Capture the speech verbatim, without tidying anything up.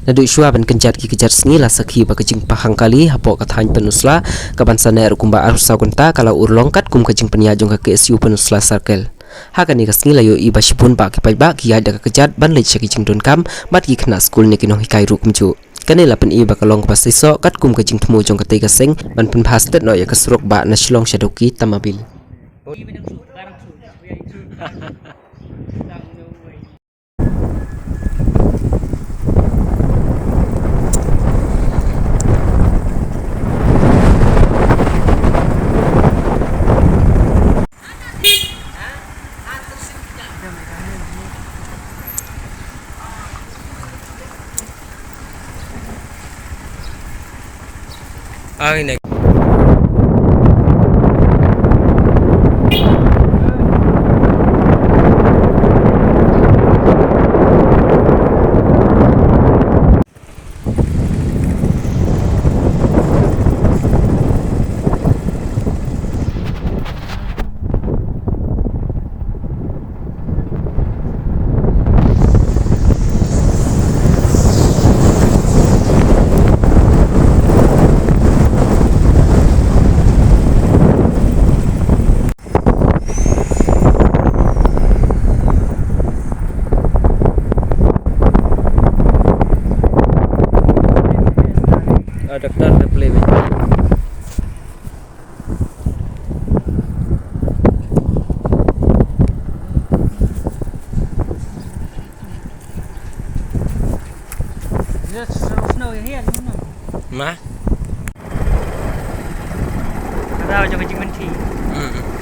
Naduh shuwa ban kynjat ki kjat sngi la sakhi ba ka jingpahang kali hapoh ka thaiñ Pynursla, ka ban sa neh ruh kumba arphew saw kynta, ka la urlong katkum ka jingpynïaid jong ka K S U Pynursla Circle. Ha kane ka sngi la ïohi ba shibun bah ki paidbah ki ïaid da ka kjat ban leit sha ki jingdonkam bad ki khynnah skul ne ki nonghikai ruh kumjuh. Kane la pyni ba ka long kaba seisoh katkum ka jingthmu jong katei ka seng ban pynbha stet noh ïa ka surok bah na Shillong sha Dawki Tamabil. Ah, doctor na play. Ma? Ada macam kencing kencing. Hmm.